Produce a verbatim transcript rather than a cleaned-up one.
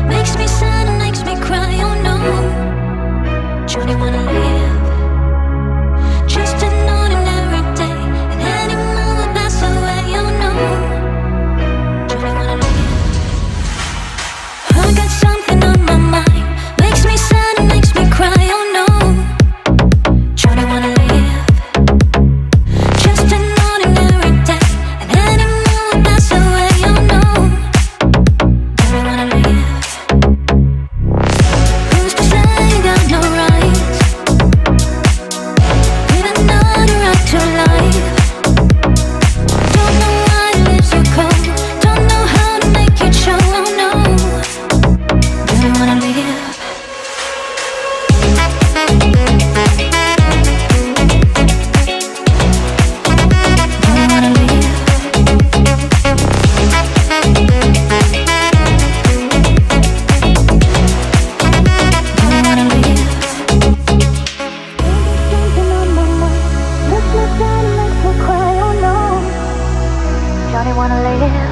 Makes me sad and makes me cry, oh no. Johnny wanna live. Just an ordinary day. An animal will pass away, oh no. Johnny wanna live. I got something on my mind. Makes me sad and makes me cry, oh no. Johnny wanna live. Just an ordinary day. An animal will pass away, oh no. Johnny wanna live. Who's to say I got no rights? Even not a right to life. Don't know why it lives so cold. Don't know how to make it show. Oh no. Don't wanna live. Don't wanna live. Don't wanna live. Something on my mind. Puts me down and makes me cry, oh no. Johnny wanna live.